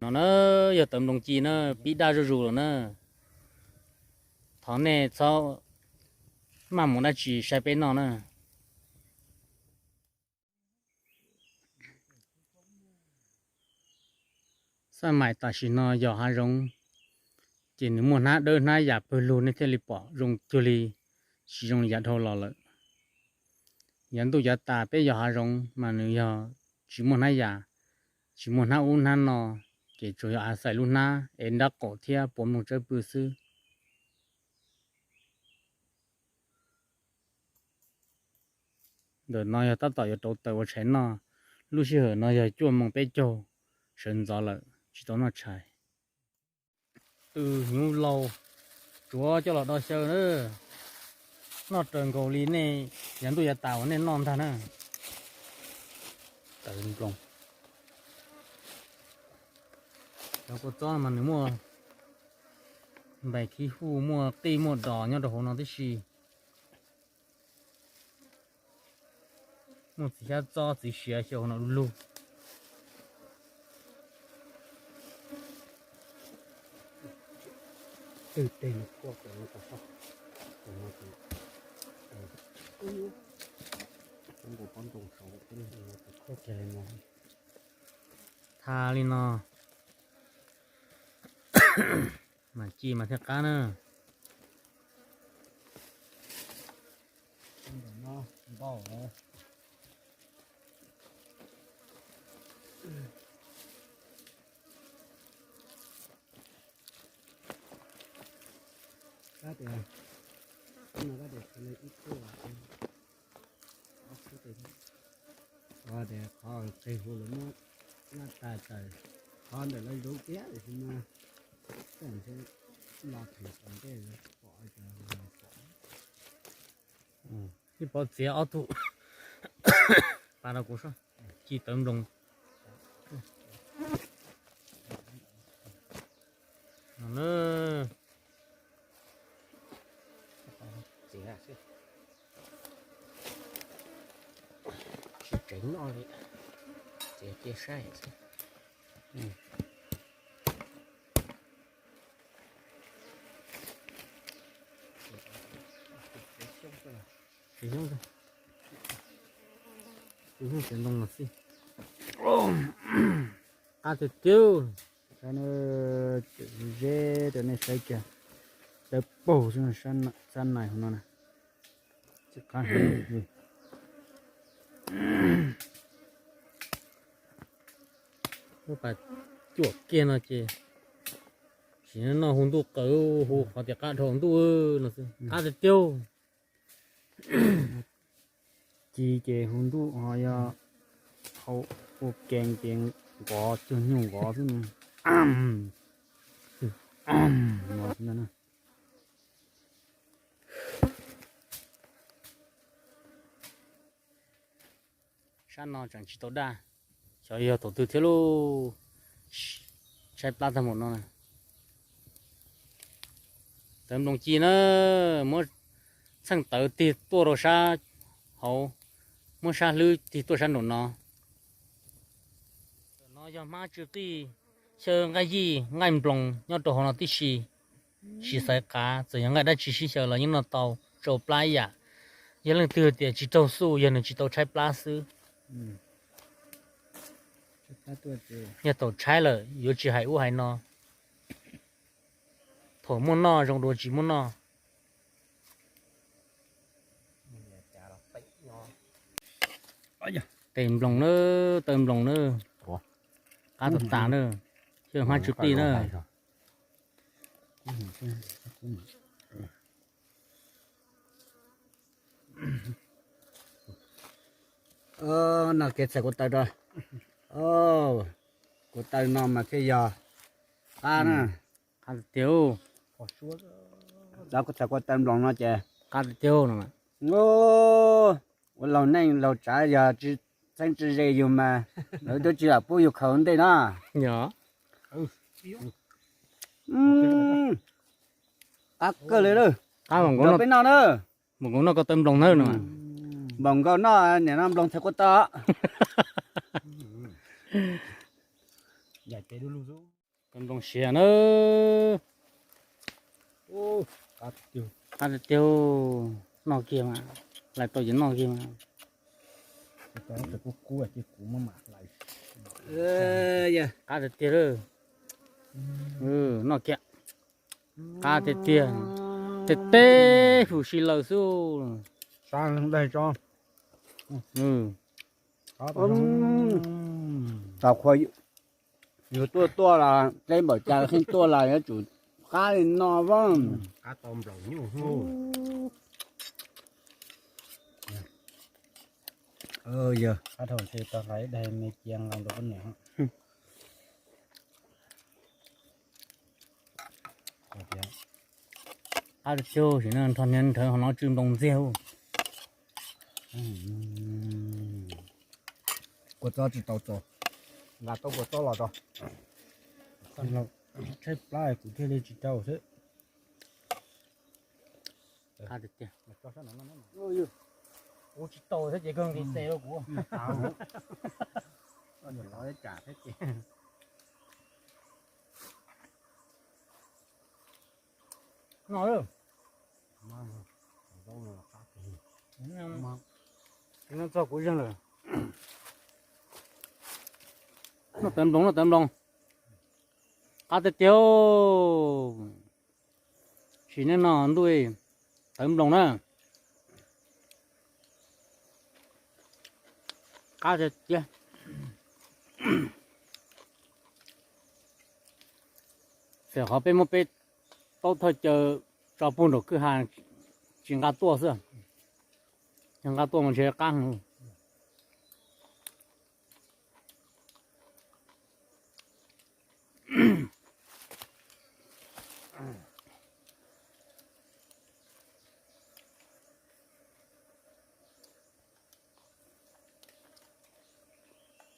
No na, yog tawv nploos ci na, pib daj zuj zus lawm na. Thov nej txhob maj mus dab tsi saib peb noj na. Xab maim tam sim no yog hav zoov, ces nws muaj hnab dawb hnab yas pawg lug nej thiaj li pom zoo cuag li tsis zoo li yav dhau los lawm. Yav ntuj yav tas peb yog hav zoov mas nws yog tsis muaj hnab yas, tsis muaj hnab ub hnab no, ces tsuas yog a xais lub hnab es nrab qaum thiab puav nplooj tsawb pwg xwb. Ntawm no yog tab tom yuav rauv taws ua tshais noj. Lub sij hawm no yog cuaj moos peb caug sawv ntxov lawm, tsis tau noj tshais. Tw hnyuv laus tsuav coj los do xyaw na. Noj raws nkaus li nej yav ntuj yav tas uas nej noj ntag na. Tawv nploos. Cov kua txob mas nws muaj npais khib huj, muaj qij muaj dos nyob rau hauv no tib si. Muaj txiv xyab txob txiv siav xyaw hauv no du lug. Tha li no. Mas ci mas thiaj qab na. Qhov qig hu lawv muab noj tas tawm, qhov ntawm lawv zuv kiag tiam sis mas tej zaum los them tom ntej pom cov pom. Ib pov txiav ob tug pas rau kuv soj, ci tawv nploos. Tsis tseev noj li, txiav cia saib xwb. Qab tiag tiag. Saib, zeb rau nej saib kiag, dawb paug xwb, sab nais hauv no na. Lub pas cuam kiag no ces sim noj hu ntuj qaws, hu qhov tias qab dhau ntuj no xwb, qab tiag tiag. Ci ces hu ntuj ho yog hau ua kees ces nqov cuag nyuj nqov xwb no. Sab no tseem tsis tau daj, xyov yog thaum twg thiab lauj. Tshaib plab tag npaum no na. Tawv nploos ci na, muab txheej tawv tig tuaj rau sab hauv, muab sab hlwb tig tuaj sab nraum no. Ntawm no yog hmab tsw qij, xyaw nqaij yij nqaij nploos nyob rau hauv no tib si, tsis xaiv qav, txawm yog nqaij dab tsi sib xyaw los yeej noj tau, tsau plab ib yam. Yog leej twg tias tsis raug xuj yog nws tsis tau tshaib plab xwb. Yog thaum tshaib lawm yuav tsis hais ub hais no, thaum muaj noj zoo dua tsis muaj noj. Tes nploos na, taw nploos na, qab tas tas na, xyaw hmab tsw qij na. Noj kev txhais kuv taw rau. Kuv taw no mas thiaj yog qab na. Qab tiag. Lawv kuv txhais kuv taw nploos no ces qab tiag no. Ua laug neej laug tsav yog tsis txheeb tsis ze yus mas lawv twb tsis lam pub yus khaws ua ntej na. Qab kawg li lawm. Qab nkaus peb noj na. Npaum nkaus noj koj taw nploos na no. Npaum nkaus noj niam no nploos txhais kuv taw. Yaim tes du lug xwb. Tes nploos siav na. Qab tiag tiag, noj kiag mas, lais tau ces noj kiag mas. Qab tiag tiag lawm. Qab tiag tiag. Teb teb huv si lawm xwb. Tau qhuav yus tuaj tuaj los teb npaum cas kheej tuaj los yuav tsum qab li no voj. Yog qab dhau ntshe tau hlais ib daig me cia nqa rau poj niam. Qab tiag tiag, sim no nrho niag nrhawv hauv no tsw nploos ntxiag. Kua txob tsis tau txaus, nqa tau kua txob los tso. Tshaib plab kuv thiaj li tsis rau xwb. Qab tiag tiag. Ua tsis tau thiab ces kawg nqis tes rau kuv. No, txog kuv zeeg lawm. Noj tawv nploos, noj tawv nploos. Qab tiag tiag. Sim neej no ntuj tawv nploos na. Qab tiag tiag. Txawm qhov peb muab peb taub thawj caw tso puag nraum kwj ha tsis nqa tuaj xwb, yog nqa tuaj mas ntshe qab heev.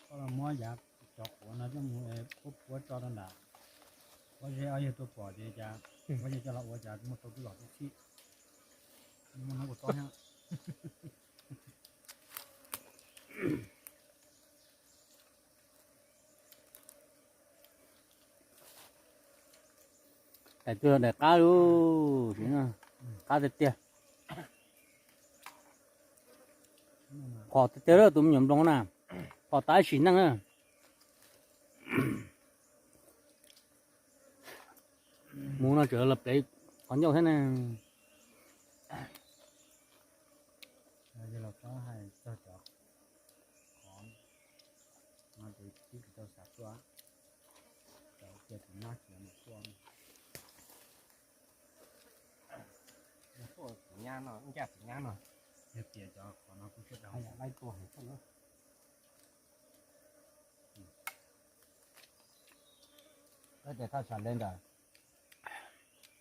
Koj los muab yav cov quav no coj mus puab puab tso rau nram, pob zeb ob yawg tuaj pom ces cas pob zeb coj los ua cas muaj tau twb los tib si. Muaj hnub ua tob thiab. Daim twg daim qab lub, qab tiag tiag. Phom tiag tiag lawm tus me nyuam nploos na, phom tas sim neej na. Mus no tseem los plev qhov ncauj thiab ne. Yog los txhob hais txog cov qhov no ces twb tsis tau xav tuaj, cov cia tus nyab cia mus tuaj. Tuaj tus nyab no, ncaj tus nyab no, yog tias cov qhov no kuj sawv daws laib tuaj heev.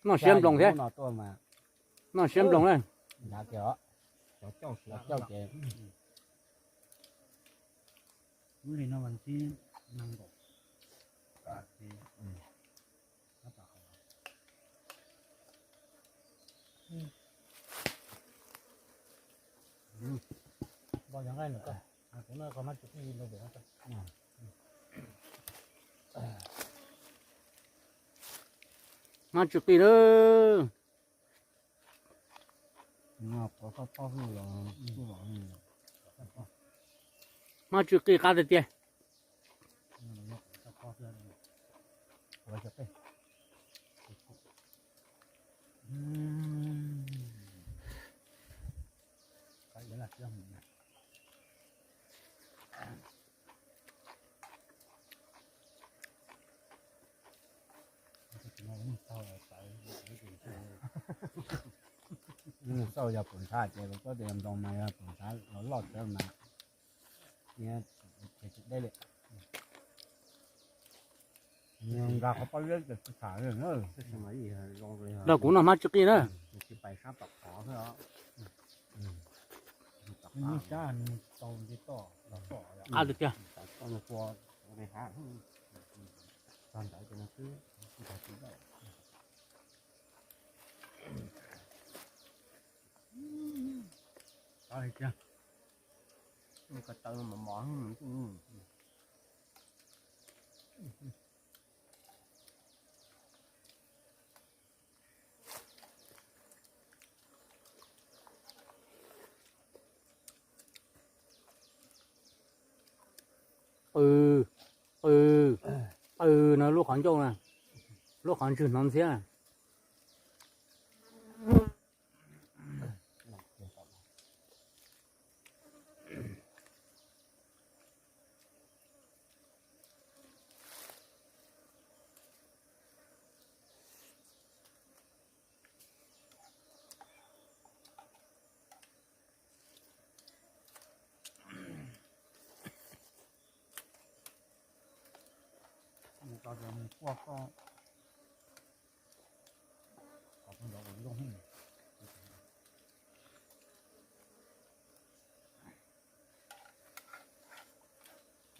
Noj siab nploos thiab. Noj siab nploos na. Lub hlis no vas thib nees nkaum. Hmab tsw qij lawm. Hmab tsw qij qab tiag tiag. Xauj yog pum ntshav ces lawv paub tias yog nploos mas yog pum ntshav los loj txawv mas. Ces tsis deb li. Nqa qhov pob zeb ces tsis tham li na. Los kuv noj hmab tsw qij na. Qab tiag tiag. Ko taw mos mos. Qw, qw, qw no lub qhov ncauj na, lub qhov ntswg hnov ntxhiab na.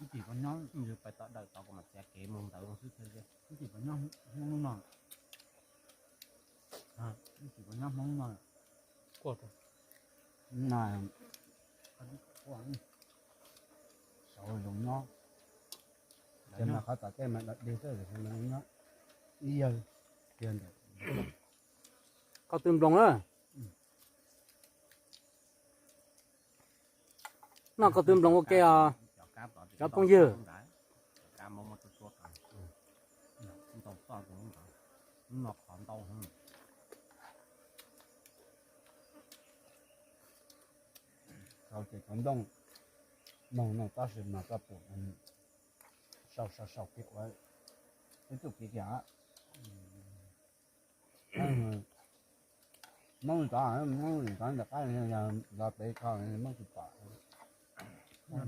Ib chim koj nyob pais tom dawm tod kuv mam txiav kev mus ntawd xwb thiab. Ib chim koj nyob Hmoob lub no, ib chim koj nyob Hmoob no, na, saud zoo nyob, ces mas qhov tom tej mas dog dig xwb, zoo nyob ib yawg kiag ntawm. Koj twb nploos na. Noj koj twb nploos ua ke os cov phooj ywg. Tau ces cov nplooj moog no tab sis mas koj pum sau sau sau kiag ua ib tug kiv kiag. Hmoob tod, Hmoob tod ntawm qab los pem kho Hmoob tsis pom. Noj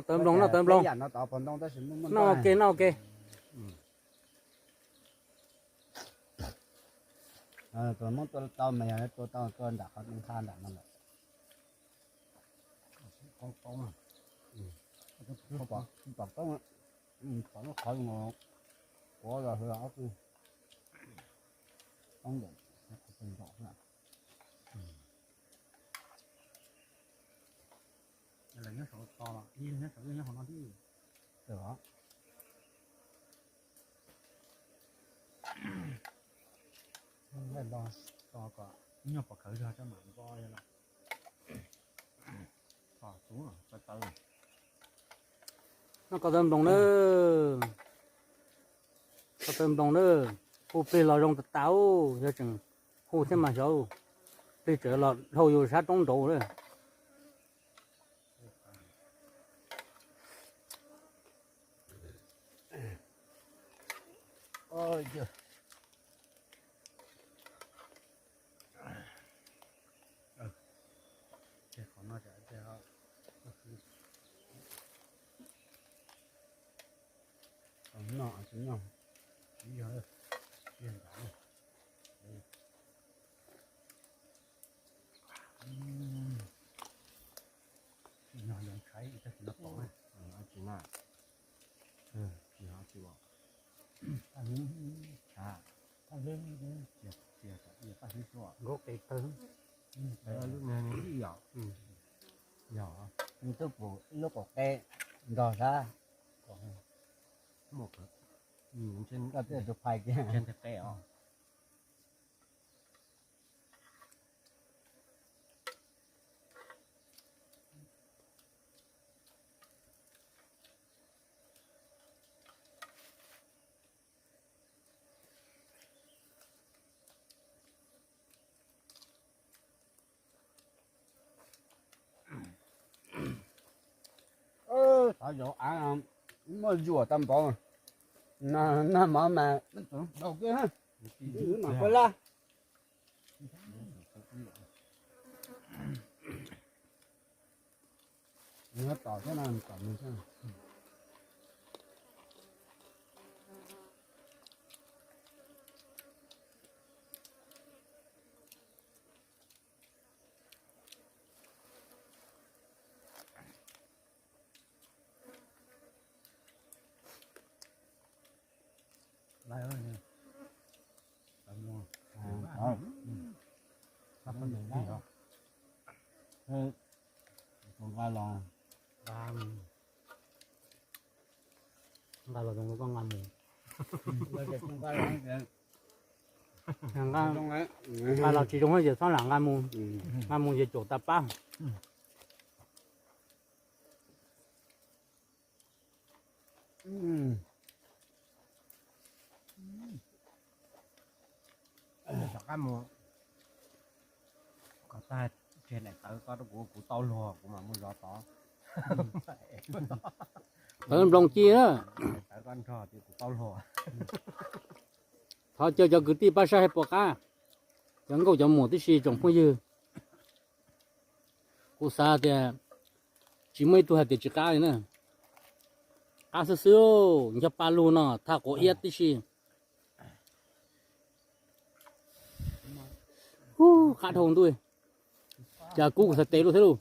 tawv nploos, noj tawv nploos. Noj ua ke, noj ua ke. Tus Hmoob tua tau mas yog tua tau tua nram qhov nqha nram no lawm. Pom toob, pom lub qhov, kuav los hwv ob tug toob ntawm qhov ntoo xwb. Nyob saud to, nyob saud nyob hauv no tib. Los to kom nyuag pom khawv zog tso mam npo. Noj koj tawv nploos na, koj tawv nploos na, hu plig los zoo tas tas, yog tseem hu thiab mas xyov, plig tseem los dhau yus sab roob nraud lawm. Nkauj qe tawg. Twb pum ib lub kaum qe nrog sab. Koj twb tus phais kiag. Thov zaum av muaj zuam tau npaum, nag mov mas tau kiag, mam pab lab. Nws tom thiab no, tom nws thiab. Nqa los, nqa los zoo koj nqa mus. Nqa los tsis zoo ces txhob lam nqa mus, nqa mus ces caum tas pab. Rov qab mus kom tag, tseg daim tawv koj rau kuv, kuv tau luag kuv mam mus zov tod. Tawv nploos ci na. Tawv koj nrog tias kuv tau luag. Thov caw cov kwv tij pab saib puas qab, cov nkauj cov muam tib si tsoom phooj ywg. Kuv xav tias tsis muaj ib tug hais tias tsis qab li na. Qab xwb xwb, nco pa lug no thaj quav iab tib si. Qab dhau ntuj, cas kub kuv txhais tes lug thiab lauj.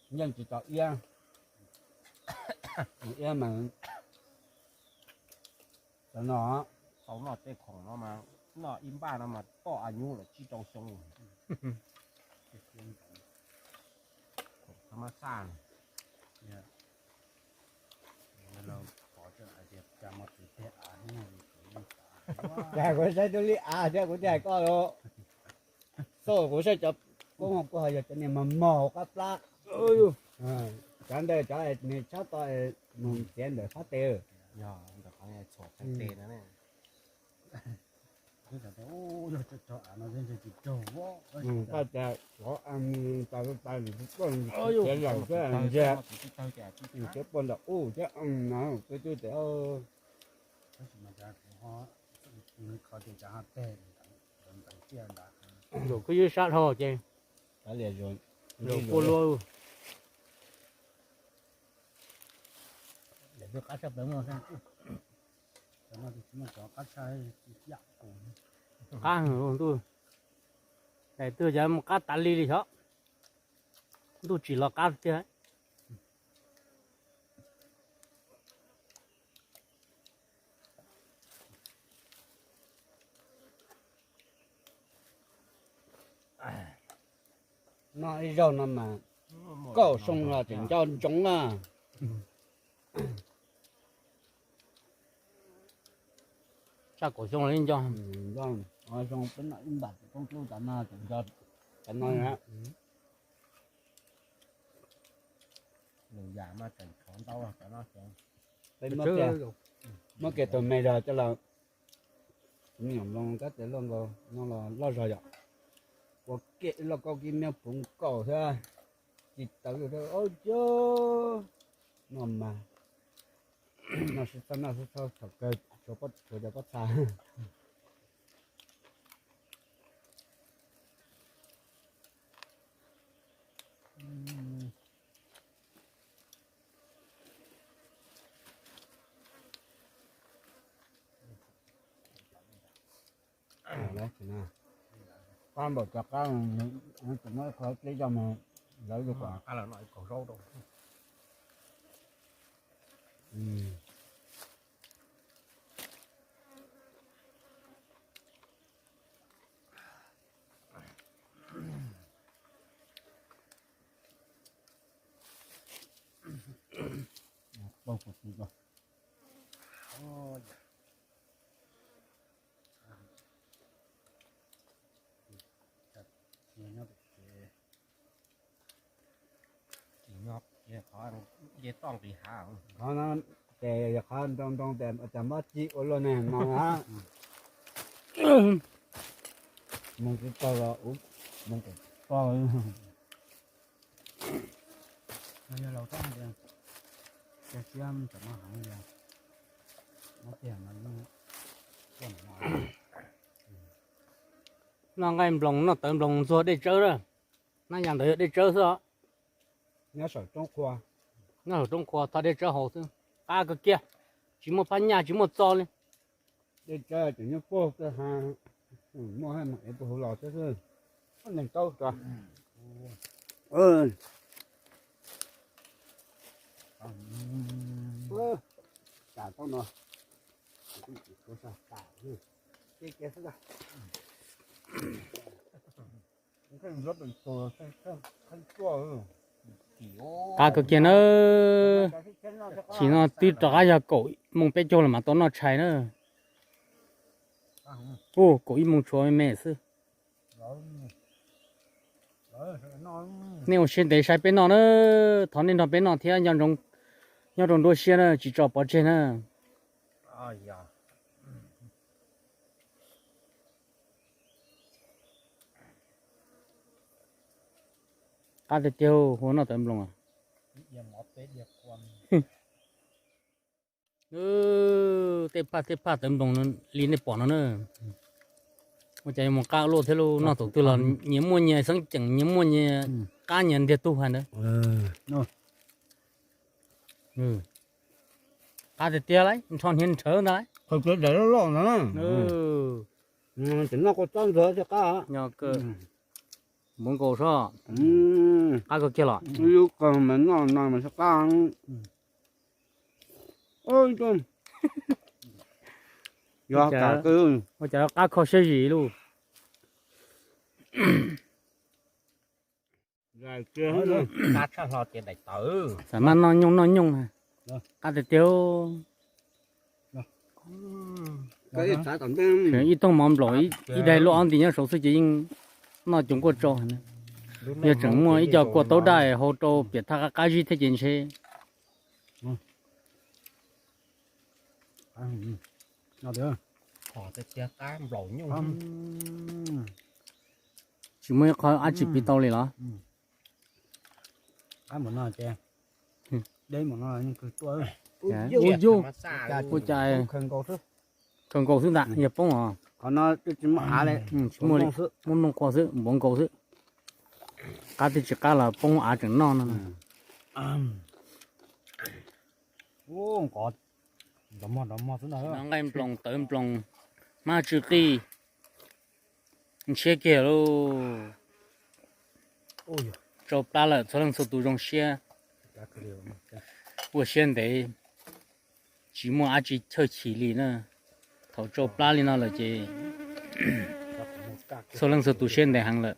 Yeej tsis tau iab, iab mas cov no tau noj tej khoom no mas, noj ib npaj no mas toj a nyub lawm tsib rau xyoo. Khoom thab mab xaj. Cas kuv saib tub li av thiab kuv thiaj hais koj los. Xauj kuv saib cov koob kuj ho yog cov niag mos mos qab plab. Cov ntawd cov niag tshab to mus txiav ntawm phab tes. Koj cas qhov tas tas txiav lawm thiab ntsiag, ntsiag poj nram ub thiab no peb twb tias zaum kuj ywb sab dhau ces zaum kua luaj. Qab heev ntuj, daim twg cas mus qab tas li li xyov, ntuj tsim los qab tiag. Noj ib zaug no mas kaum xyoo los tseem nco ntsoov na. Tshaj kaum xyoo li nco. Zoo peb noj ib npam tus koob tub tas no tseem nco tas no na. Lus yam mas tseem khov ntau cov no. Peb muab kiag tus me zog coj los, me nyuam nploos kab tes loj nkaus no los loj zog yom. Ua kiag ib loj kauj kib miab puv nkaus thiab, tsis tawv li thiab. Noj mas, noj sib txhob noj sib txhob thaum kawg tshuav cov pob txha. Qab npaum cov qab, muab qhov teb coj mus lawv kom. Qhov no ces yog qhov ntoo ntoo tes cas mob ci ua luaj ne no na. Mus tsis tau los mus kom tau. Yog laus txhob hais tias, noj nqaij nploos noj tawv nploos ntxuag dej tsawb na. Nab ya ntawd yog dej tsawb xwb os. Nyob saum roob qhua, nyob saum roob qhua thov dej tsawb haus xwb, qab kawg kiag, tsis muaj phab nyaj tsis muaj txo li. Dej tsawb tseem nyob puag kawg ha, muaj haj mam ev puag hauv los thiab xwb. Neeg taub tso. Tam thaum no, tam, kev kev xwb. Kheej nyob pem tus kheej tuaj, Qab kawg kiag na. Chim no twb rov qab yog kaum ib moos peb caug lawm mas tau noj tshais na. Ua kaum ib moos tshuav me me xwb. Nej ua siab ntev saib peb noj na, thov nej nrog peb noj thiab, nyob rau nruab siab na, tsis tso pov tseg na. Qab tiag tiag, hu noj tawv nploos. Tej phaj tej phaj tawv nploos li nej pom no na. Ua cas yuav mus qab luaj thiab lauj, noj thaum twg los nyias muaj nyias xeeb ceem, nyias muaj nyias qab nyias ntiag tug hais ntawd. Qab tiag tiag lauj, nrho hniav nrhawv ntag lauj. Qhov daim loj loj ntag na. Ces noj kua txob ntxuag thiaj qab. Npov nkaus sob. Qab kawg kiag los. Yus qag mas noj no mas thiaj qab. Ua cas qab kho siab zim lauj. Xam maj noj nyooj noj nyooj, qab tiag tiag. Ib thooj mov nplaum ib daig luaj ob nti nyob saud xwb ces yeej noj coob kua tsau. Yog tseem muaj ib co kua taub daj hau rau piam thaj qab qab zib thiab ces ntshe tsis muaj ib qho dab tsi piv tau li los. Ua cas khaws nkaus xwb ntag, yog poob os. Tsis muaj li, muaj mloog qhuav xwb, npov nkaus xwb. Qab twb tsis qab los poob av tseem noj no. Nqaij nploos tawv nploos, hmab tsw qij, ntshiab kiag lauj. Tsau plab lawm, txhua leej txhua tus zoo siab, ua siab ntev, tsis muaj dab tsi chawj chim li na. Thaum tsau plab li no lawm ces txhua leej txhua tus siab ntev heev lawm.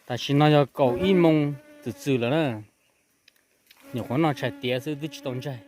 Tam sim no yog kaum ib moos txwm txwm lawm na. Nyuam qhuav noj tshais tiav xwb twb tsis tau ntsaig.